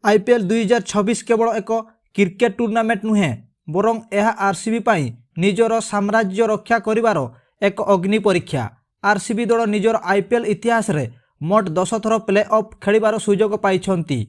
IPL 2026 କେବଳ ଏକ cricket tournament ନୁହେଁ, ବରଂ ଏହା ଆର୍ସିବି ପାଇଁ ନିଜର ସାମ୍ରାଜ୍ୟ ରକ୍ଷା କରିବାର ଏକ ଅଗ୍ନି ପରୀକ୍ଷା। ଆର୍ସିବି ଦଳ ନିଜର ଆଇପିଏଲ୍ ଇତିହାସରେ ମୋଟ 10 ଥର ପ୍ଲେ ଅଫ୍ ଖେଳିବାର ସୁଯୋଗ ପାଇଛନ୍ତି।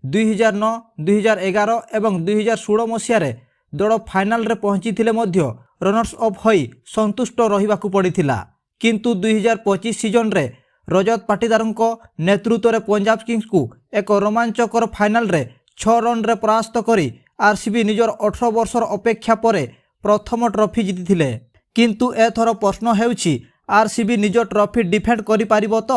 2009, 2011 ଏବଂ 2016 ମସିହାରେ ଦଳ ଫାଇନାଲରେ ପହଞ୍ଚିଥିଲେ ମଧ୍ୟ ରନର୍ସ ଅପ୍ ହୋଇ ସନ୍ତୁଷ୍ଟ ରହିବାକୁ ପଡ଼ିଥିଲା। କିନ୍ତୁ 2025 ସିଜନରେ ରଜତ ପାଟିଦାରଙ୍କ ନେତୃତ୍ୱରେ ପଞ୍ଜାବ କିଙ୍ଗସକୁ ଏକ ରୋମାଞ୍ଚକର ଫାଇନାଲରେ 6 ରନରେ ପରାସ୍ତ କରି ଆର୍ସିବି ନିଜର 18 ବର୍ଷର ଅପେକ୍ଷା ପରେ ପ୍ରଥମ ଟ୍ରଫି ଜିତିଥିଲେ। କିନ୍ତୁ ଏଥର ପ୍ରଶ୍ନ ହେଉଛି, ଆର୍ସିବି ନିଜ ଟ୍ରଫି ଡିଫେଣ୍ଡ କରିପାରିବ ତ?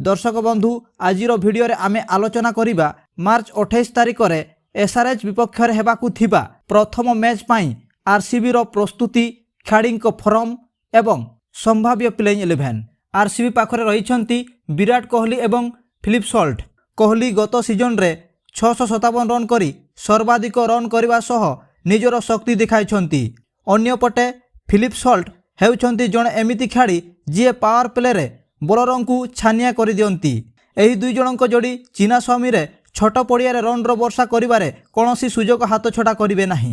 ଦର୍ଶକ ବନ୍ଧୁ, ଆଜିର ଭିଡ଼ିଓରେ ଆମେ ଆଲୋଚନା କରିବା ମାର୍ଚ୍ଚ 28 ତାରିଖରେ ଏସ୍ଆର୍ଏଚ୍ ବିପକ୍ଷରେ ହେବାକୁ ଥିବା ପ୍ରଥମ ମ୍ୟାଚ୍ ପାଇଁ ଆର୍ସିବିର ପ୍ରସ୍ତୁତି, ଖେଳାଳିଙ୍କ ଫର୍ମ ଏବଂ ସମ୍ଭାବ୍ୟ ପ୍ଲେଇଂ 11। ଆର୍ସିବି ପାଖରେ ରହିଛନ୍ତି ବିରାଟ କୋହଲି ଏବଂ ଫିଲିପ୍ ସଲ୍ଟ। କୋହଲି ଗତ ସିଜନରେ 657 ରନ୍ କରି ସର୍ବାଧିକ ରନ୍ କରିବା ସହ ନିଜର ଶକ୍ତି ଦେଖାଇଛନ୍ତି। ଅନ୍ୟପଟେ ଫିଲିପ୍ ସଲ୍ଟ ହେଉଛନ୍ତି ଜଣେ ଏମିତି ଖେଳାଳି, ଯିଏ ପାୱାର ପ୍ଲେରେ ବୋଲରଙ୍କୁ ଛାନିଆ କରିଦିଅନ୍ତି। ଏହି ଦୁଇ ଜଣଙ୍କ ଯୋଡ଼ି ଚିନ୍ନାସ୍ୱାମୀରେ ଛୋଟ ପଡ଼ିଆରେ ରନ୍ର ବର୍ଷା କରିବାରେ କୌଣସି ସୁଯୋଗ ହାତଛଡ଼ା କରିବେ ନାହିଁ।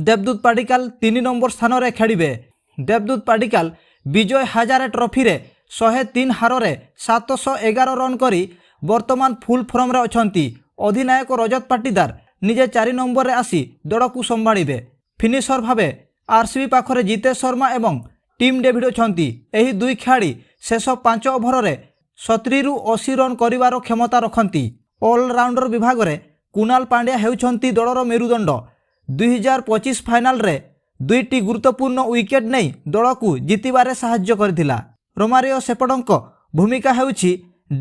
ଦେବଦୂତ ପାଡ଼ିକାଲ 3 ନମ୍ବର ସ୍ଥାନରେ ଖେଳିବେ। ଦେବଦୂତ ପାଡ଼ିକାଲ ବିଜୟ ହଜାରେ ଟ୍ରଫିରେ 103 ହାରରେ 711 ରନ୍ କରି ବର୍ତ୍ତମାନ ଫୁଲ୍ ଫର୍ମରେ ଅଛନ୍ତି। ଅଧିନାୟକ ରଜତ ପାଟିଦାର ନିଜେ 4 ନମ୍ବରରେ ଆସି ଦଳକୁ ସମ୍ଭାଳିବେ। ଫିନିସର ଭାବେ ଆର୍ସିବି ପାଖରେ ଜିତେଶ ଶର୍ମା ଏବଂ ଟିମ୍ ଡେଭିଡ୍ ଅଛନ୍ତି। ଏହି ଦୁଇ ଖେଳାଳି ଶେଷ 5 ଓଭରରେ 70ରୁ 80 ରନ୍ କରିବାର କ୍ଷମତା ରଖନ୍ତି। ଅଲରାଉଣ୍ଡର ବିଭାଗରେ କୁନାଲ ପାଣ୍ଡ୍ୟା ହେଉଛନ୍ତି ଦଳର ମେରୁଦଣ୍ଡ। 2025 ଫାଇନାଲରେ ଦୁଇଟି ଗୁରୁତ୍ୱପୂର୍ଣ୍ଣ ୱିକେଟ୍ ନେଇ ଦଳକୁ ଜିତିବାରେ ସାହାଯ୍ୟ କରିଥିଲା। ରୋମାରିଓ ସେପର୍ଡଙ୍କ ଭୂମିକା ହେଉଛି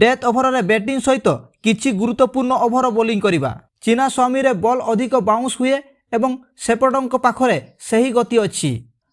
ଡେଥ୍ ଓଭରରେ ବ୍ୟାଟିଂ ସହିତ କିଛି ଗୁରୁତ୍ୱପୂର୍ଣ୍ଣ ଓଭର ବୋଲିଂ କରିବା। ଚିନ୍ନାସ୍ୱାମୀରେ ବଲ୍ ଅଧିକ ବାଉନ୍ସ ହୁଏ ଏବଂ ସେପର୍ଡଙ୍କ ପାଖରେ ସେହି ଗତି ଅଛି।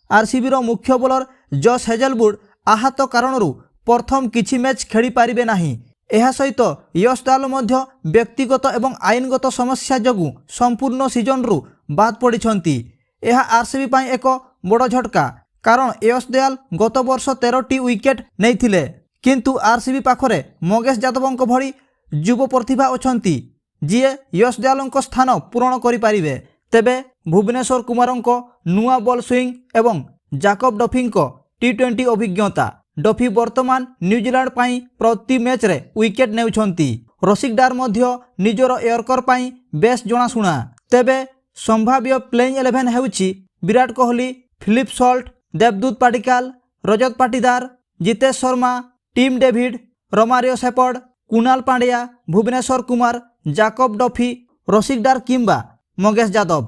ଆର୍ସିବିର ମୁଖ୍ୟ ବୋଲର ଜସ୍ ହେଜେଲଉଡ୍ ଆହତ କାରଣରୁ ପ୍ରଥମ କିଛି ମ୍ୟାଚ୍ ଖେଳିପାରିବେ ନାହିଁ। ଏହା ସହିତ ୟଶ ଦୟାଲ ମଧ୍ୟ ବ୍ୟକ୍ତିଗତ ଏବଂ ଆଇନଗତ ସମସ୍ୟା ଯୋଗୁଁ ସମ୍ପୂର୍ଣ୍ଣ ସିଜନରୁ ବାଦ୍ ପଡ଼ିଛନ୍ତି। ଏହା ଆର୍ସିବି ପାଇଁ ଏକ ବଡ଼ ଝଟକା, କାରଣ ୟଶ ଦୟାଲ ଗତ ବର୍ଷ 13ଟି ୱିକେଟ୍ ନେଇଥିଲେ। କିନ୍ତୁ ଆର୍ସିବି ପାଖରେ ମଙ୍ଗେଶ ଯାଦବଙ୍କ ଭଳି ଯୁବ ପ୍ରତିଭା ଅଛନ୍ତି, ଯିଏ ୟଶ ଦୟାଲଙ୍କ ସ୍ଥାନ ପୂରଣ କରିପାରିବେ। ତେବେ ଭୁବନେଶ୍ୱର କୁମାରଙ୍କ ନୂଆ ବଲ୍ ସୁଇଂ ଏବଂ ଜାକବ ଡଫିଙ୍କ ଟି-20 ଅଭିଜ୍ଞତା। ଡଫି ବର୍ତ୍ତମାନ ନ୍ୟୁଜିଲାଣ୍ଡ ପାଇଁ ପ୍ରତି ମ୍ୟାଚ୍ରେ ୱିକେଟ୍ ନେଉଛନ୍ତି। ରସିକ ଡାର ମଧ୍ୟ ନିଜର ୟର୍କର ପାଇଁ ବେଶ୍ ଜଣାଶୁଣା। ତେବେ ସମ୍ଭାବ୍ୟ ପ୍ଲେଇଂ 11 ହେଉଛି ବିରାଟ କୋହଲି, ଫିଲିପ୍ ସଲ୍ଟ, ଦେବଦୂତ Padikkal, Rajat Patidar, Jitesh Sharma, Tim David, Romario Shepherd, Krunal Pandya, Bhuvneshwar Kumar, Jacob Duffy, Rasikh Dar କିମ୍ବା ମଙ୍ଗେଶ ଯାଦବ।